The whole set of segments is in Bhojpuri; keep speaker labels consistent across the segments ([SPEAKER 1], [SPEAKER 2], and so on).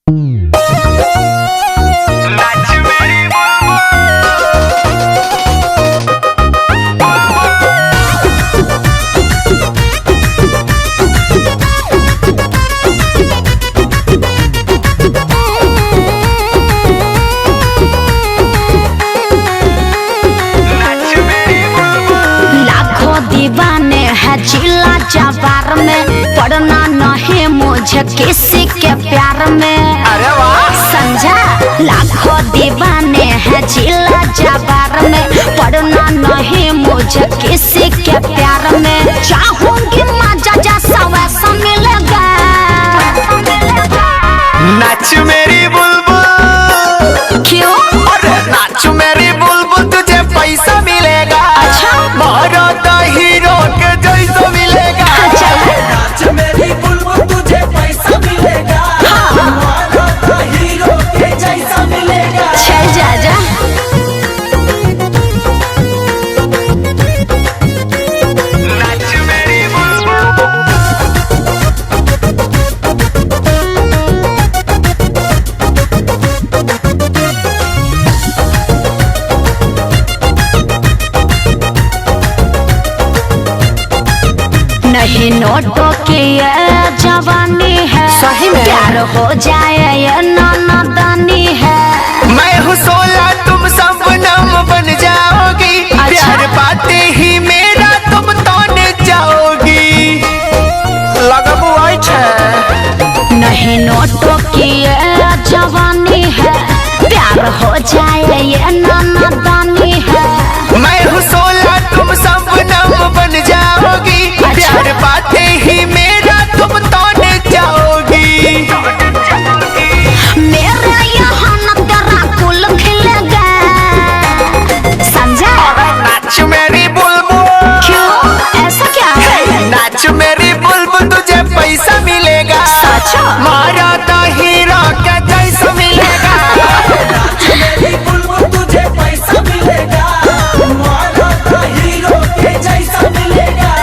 [SPEAKER 1] लाखों दीवाने हैं जिला जवार में, पढ़ना नहीं मुझे किसी के प्यार में।
[SPEAKER 2] अरे वाह,
[SPEAKER 1] समझा? लाखों दीवाने हैं जिला जवार में, पढ़ना नहीं मुझे किसी के प्यार में। चाहूंगी मजा जैसा वैसा मिलेगा।
[SPEAKER 2] नाच मेरी बुलबुल।
[SPEAKER 1] क्यों?
[SPEAKER 2] अरे नाच मेरी बुलबुल, तुझे पैसा मिलेगा।
[SPEAKER 1] अच्छा।
[SPEAKER 2] मारा तो हीरो के जैसा मिलेगा।
[SPEAKER 1] अच्छा।
[SPEAKER 3] नाच मेरी बुलबुल, तुझे पैसा मिलेगा। हमारा तो हीरो के जैसा मिलेगा।
[SPEAKER 1] चल जा जा।
[SPEAKER 2] नाच मेरी बुलबुल।
[SPEAKER 1] नहीं नोटों की ये जवानी है,
[SPEAKER 2] सही में?
[SPEAKER 1] प्यार हो जाए ये नादानी है।
[SPEAKER 2] मैं हूँ 16, तुम सब नम बन जाओगी।
[SPEAKER 1] अच्छा।
[SPEAKER 2] प्यार पाते ही मेरा तुम तोने जाओगी। लगबू आई छे।
[SPEAKER 1] नहीं नोटों की ये जवानी है, प्यार हो जाए ये नादानी है।
[SPEAKER 2] मैं हूँ 16, तुम सब नम बन जाओगी।
[SPEAKER 1] अच्छा।
[SPEAKER 2] प्यार पाते ही मेरा तुम तोने जाओगी।
[SPEAKER 1] मेरे यहाँ न तेरा कुल खिलेगा, समझा?
[SPEAKER 2] नाच मेरी बुलबुल।
[SPEAKER 1] क्यों? ऐसा क्या है?
[SPEAKER 2] नाच मेरी बुलबुल, तुझे पैसा मिलेगा।
[SPEAKER 1] सच?
[SPEAKER 2] मारा तो हीरो के जैसा मिलेगा।
[SPEAKER 3] नाच मेरी बुलबुल, तुझे पैसा मिलेगा। हमारा तो हीरो के जैसा मिलेगा।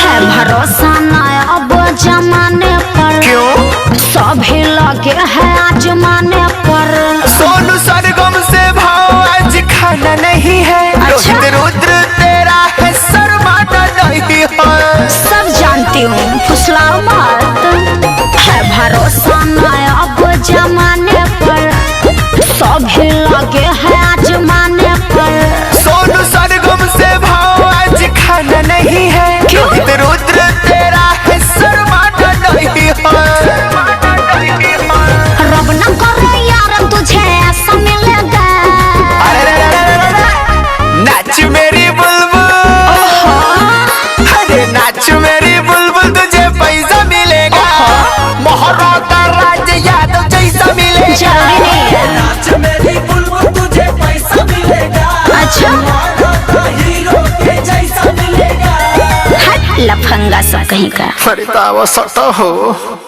[SPEAKER 1] है भरोसा न अब जमाने पर,
[SPEAKER 2] क्यों?
[SPEAKER 1] सभी लगे हैं आजमाने पर।
[SPEAKER 2] सोनू सरगम से भाव आज खाना नहीं है।
[SPEAKER 1] अच्छा।
[SPEAKER 2] रोहित रुद्र तेरा है, शर्माना नहीं है।
[SPEAKER 1] सब जानती हूँ, फुसलाओ मत। है भरोसा न अब जमाने पर, सभी लगे हैं आजमाने पर।
[SPEAKER 2] सोनू सरगम से भाव आज खाना नहीं है।
[SPEAKER 1] क्यों?
[SPEAKER 2] रोहित रुद्र तेरा है, शर्माना नहीं है।
[SPEAKER 1] रब न करे यार तुझे ऐसा मिलेगा।
[SPEAKER 2] अरे रे रे रे रे रे। नाच मेरी बुलबुल। अरे नाच मेरी बुलबुल, तुझे पैसा मिलेगा। मोहरा का राज यादव जैसा मिलेगा।
[SPEAKER 1] जरूरी नहीं है।
[SPEAKER 3] नाच मेरी बुलबुल, तुझे पैसा मिलेगा।
[SPEAKER 1] अच्छा।
[SPEAKER 3] हमारा तो हीरो के जैसा मिलेगा।
[SPEAKER 1] हट लफंगा सब कहीं का।
[SPEAKER 2] अरे तो आवश्यकता हो।